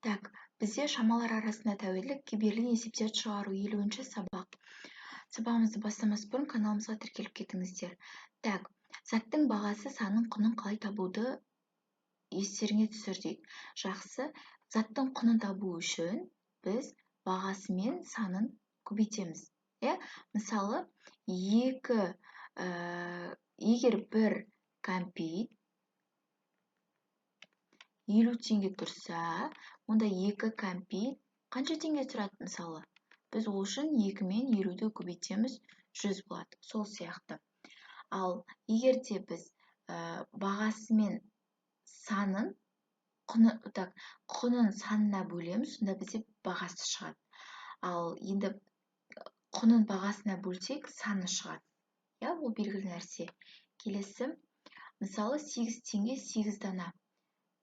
Так, бізде шамалар арасында тәуелділік, берілген есептерді шығару 50-ші сабақ. Сабағымызды бастамас бұрын каналымызға тіркеліп кетіңіздер. Так, заттың бағасы санның құнын қалай табуды естеріңе түсір дейді. Жақсы, заттың құнын табу үшін біз бағасы мен санын көбейтеміз. Иә? Мысалы, егер бір кәмпит 50 теңге тұрса, онда екі кәмпит қанша теңге тұрады, мысалы? Біз ол үшін 2 мен 50-ді көбейтеміз, 100 болады. Сол сияқты. Ал егер де біз бағасы мен санын құны, так, құнын санына бөлеміз, сонда бізде бағасы шығады. Ал енді құнын бағасына бөлсек, саны шығады. Иә, ол белгілі нәрсе. Келесі, мысалы, 8 теңге 8 дана.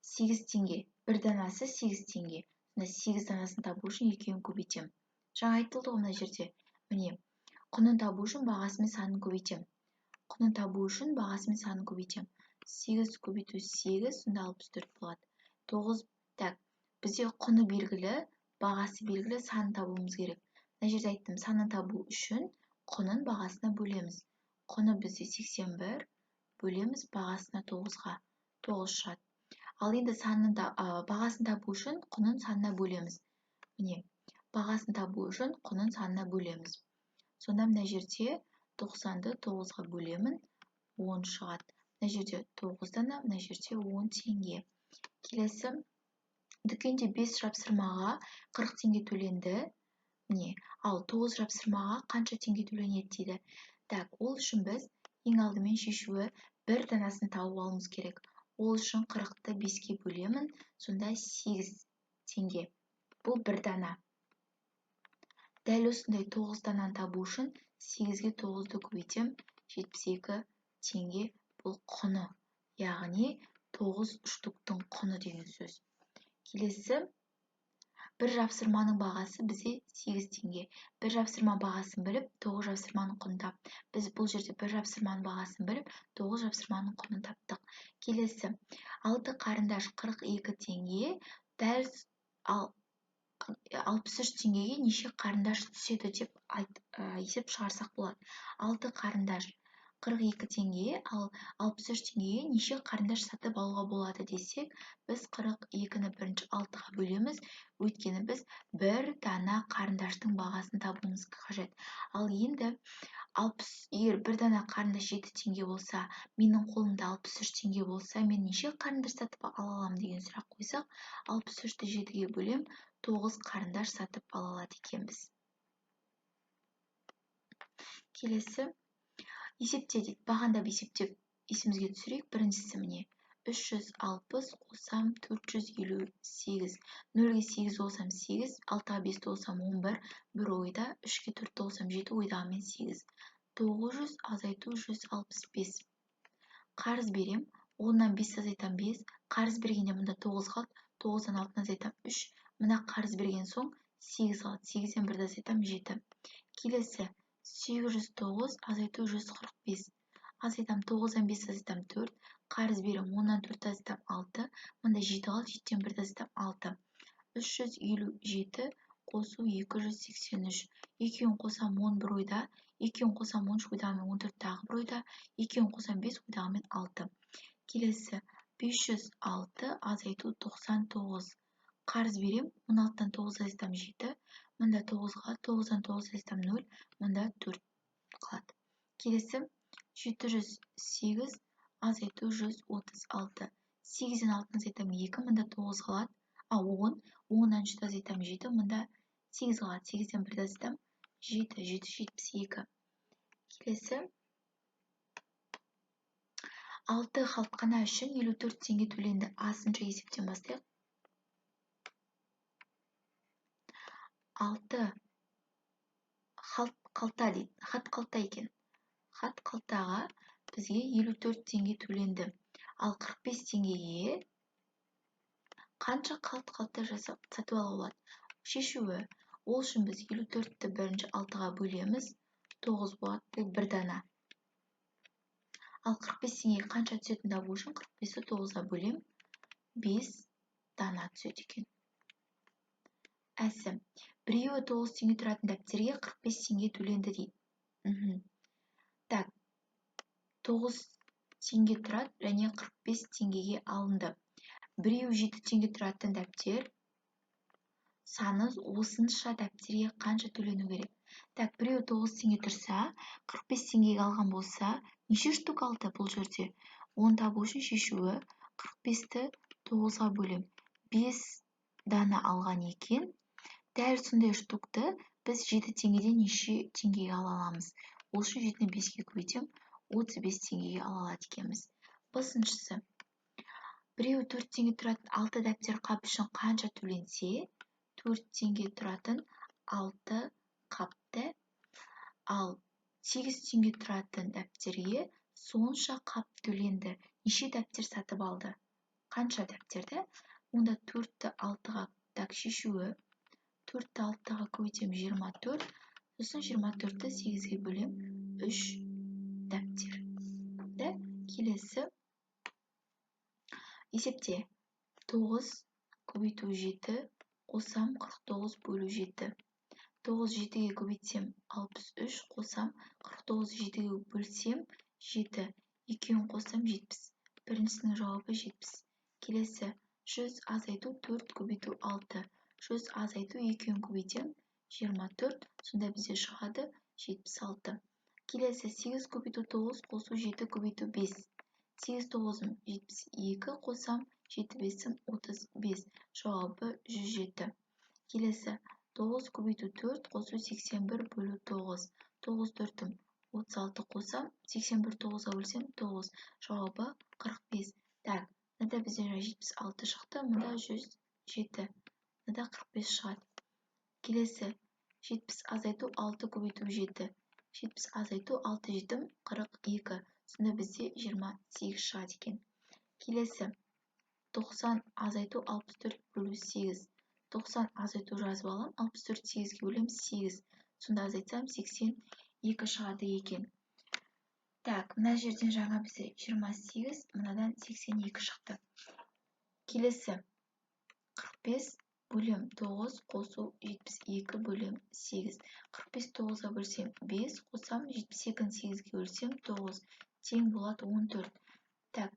8 теңге, бір данасы 8 теңге. Сонда 8 данасын табу үшін екеуін көбейтемін. Жаңа айтылды ғой мына жерде. Міне, құнын табу үшін бағасы мен санын көбейтемін. Құнын табу үшін бағасы мен санын көбейтемін. 8 көбейту 8, сонда 64 болады. 9, так, бізде құны белгілі, бағасы белгілі, санын табуымыз керек. Мына жерде айттым, санын табу үшін құнын бағасына бөлеміз. Құны бізде 81, бөлеміз бағасына 9-ға. 9 шығады. Ал енді бағасын табу үшін құнын санына бөлеміз. Міне, бағасын табу үшін құнын санына бөлеміз. Сонда мына жерде 90-ды 9-ға бөлемін, 10 шығады. Мына жерде 9 дана, мына жерде 10 теңге. Келесі, дүкенде 5 жапсырмаға 40 теңге төленді. Міне, ал 9 жапсырмаға қанша теңге төленеді дейді. Так, ол үшін біз ең алдымен шешуі бір данасын тауып алуымыз керек. Ол үшін 40-ты 5-ке бөлемін, сонда 8 теңге. Бұл бір дана. Дәл осындай 9 дананы табу үшін 8-ге 9-ды көбейтем, 72 теңге бұл құны. Яғни 9 штуктың құны деген сөз. Келесі, бір жапсырманың бағасы бізде 8 теңге. Бір жапсырма бағасын біліп, 9 жапсырманың құнын тап. Біз бұл жерде бір жапсырманың бағасын біліп, 9 жапсырманың құнын таптық. Келесі, 6 қарындаш 42 теңге, дәл 63 теңгеге неше қарындаш түседі деп есеп шығарсақ болады. 6 қарындаш 42 теңге, ал 63 теңгеге неше қарындаш сатып алуға болады десек, біз 42-ні бірінші 6-ға бөлеміз, өйткені біз бір дана қарындаштың бағасын табуымыз қажет. Ал енді егер бір дана қарындаш 7 теңге болса, менің қолымда 63 теңге болса, мен неше қарындаш сатып ала аламын деген сұрақ қойсақ, 63-ті 7-ге бөлем, 9 қарындаш сатып ала алады екенбіз. Келесі, есепте дейді, бағандап есептеп есімізге түсірейік. Біріншісі міне 360 қосам 458, 0-ге 8 қосам 8, 6-ға 5 қосам 11, бір ойда, 3-ге 4 қосам 7, ойдағымен 8. 900 азайту 165. Қарыз берем, 10-нан 5 азайтам 5, қарыз бергенде мұнда 9 қалды, 9-дан 6-ны азайтам 3, мына қарыз берген соң 8 қалды, 8-ден 1-ді азайтам 7. Келесі, 809 азайту 145. Азайтам 9-дан 5 азайтам 4, қарыз берем 10-нан 4 азайтам 6, мында 7 қалды, 7-ден 1-ді азайтам 6. 357 қосу 283. Екеуін қосам 11 ойда, екеуін қосам 13 ойдағымен 14 тағы бір ойда, екеуін қосам 5 ойдағымен 6. Келесі, 506 азайту 99. Қарыз берем, 16-дан 9 азайтам 7, мында 9 қалады, 9-дан 9 азайтам 0, мында 4 қалады. Келесі, 708 азайту 136. 8-ден 6-ны азайтам 2, мында 9 қалады, 10, 10-нан 3-ті азайтам 7, мында 8 қалады, 8-ден 1-ді азайтам 7, 772. Келесі, 6 қалтқана үшін 54 теңге төленді. Асыншы есептен бастайық. 6 қалта дейді, хат қалта екен. Хат қалтаға бізге 54 теңге төленді. Ал 45 теңгеге қанша қалт қалта жасап сатып алуға болады? Шешуі, ол үшін біз 54-ті бірінші 6-ға бөлеміз, 9 болады, бұл бір дана. Ал 45 теңгеге қанша түсетінін табу үшін 45-ті 9-ға бөлем, 5 дана түседі екен. Әсі. Біреуі 9 теңге тұратын дәптерге 45 теңге төленді дейді. Так, 9 теңге тұрады және 45 теңгеге алынды. Біреуі 7 теңге тұратын дәптер саны осынша дәптерге қанша төлену керек? Так, біреуі 9 теңге тұрса, 45 теңгеге алған болса, неше штук алды бұл жерде? Оны табу үшін шешуі 45-ті 9-ға бөлем. 5 дана алған екен. Дәл сондай штукты біз 7 теңгеден неше теңгеге ала аламыз? Ол үшін 7-ні 5-ке көбейтем, 35 теңгеге ала алады екенбіз. Бесіншісі. Біреуі 4 теңге тұратын 6 дәптер қап үшін қанша төленсе, 4 теңге тұратын 6 қапты, ал 8 теңге тұратын дәптерге сонша қап төленді. Неше дәптер сатып алды? Қанша дәптерді? Онда 4-ті 6-ға, так, шешуі 4-ті 6-ға көбейтем 24, сосын 24-ті 8-ге бөлем 3 дәптер. Да? Келесі есепте 9 көбейту 7 қосам 49 бөлу 7. 9 7-ге көбейтсем 63 қосам 49 7-ге бөлсем 7. Екеуін қоссам 70. Біріншісінің жауабы 70. Келесі 100 азайту 4 көбейту 6. 100 азайту екеуін көбейтем 24, сонда бізде шығады 76. Келесі 8 көбейту 9 қосу 7 көбейту 5. 8 тоғызым 72 қосам 7 бесім 35. Жауабы 107. Келесі 9 көбейту 4 қосу 81 бөлу 9. 9 төртім 36 қосам 81 9-ға бөлсем 9. Жауабы 45. Так, мында бізде 76 шықты, мында 107. Мында 45 шығады. Келесі 70 азайту 6 көбейту 7. 70 азайту 6 жетім 42. Сонда бізде 28 шығады екен. Келесі 90 азайту 64 бөлу 8. 90 азайту жазып алам, 64 8-ге бөлем 8. Сонда азайтсам 82 шығады екен. Так, мына жерден жаңа бізде 28, мынадан 82 шықты. Келесі 45 бөлем 9 қосу 72 бөлем 8. 45 9-ға бөлсем 5, қосам 72-ні 8-ге бөлсем 9, тең болады 14. Так,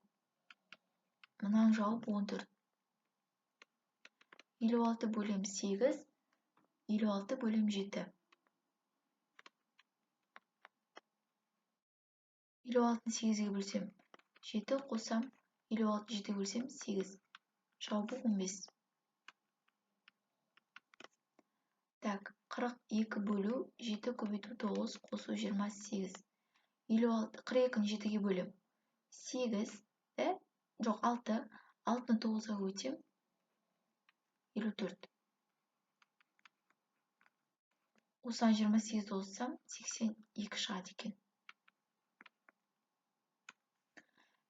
мынаның жауабы 14. 56 бөлем 8, 56 бөлем 7. 56-ны 8-ге бөлсем 7, қосам 56 7-ге бөлсем 8. Жауабы 15. Так, 42 бөлу 7 көбейту 9 қосу 28. 42-ні 7-ге бөлем 8, да? Жоқ, 6. 6-ны 9-ға көбейтем 54. Осыдан 28-ді қоссам 82 шығады екен.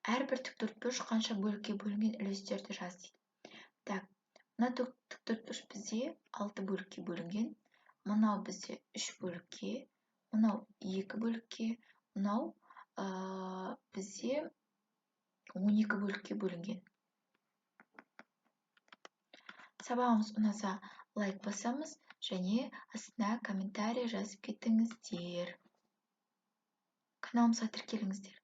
Әрбір тіктөртбұрыш қанша бөлікке бөлінген үлестерді жаз дейді. Так, мына тіктөртбұрыш бізде 6 бөлікке бөлінген, мынау бізде 3 бөлікке, мынау 2 бөлікке, мынау бізде 12 бөлікке бөлінген. Сабағымыз ұнаса лайк басамыз және астына комментарий жазып кетіңіздер. Каналымызға тіркеліңіздер.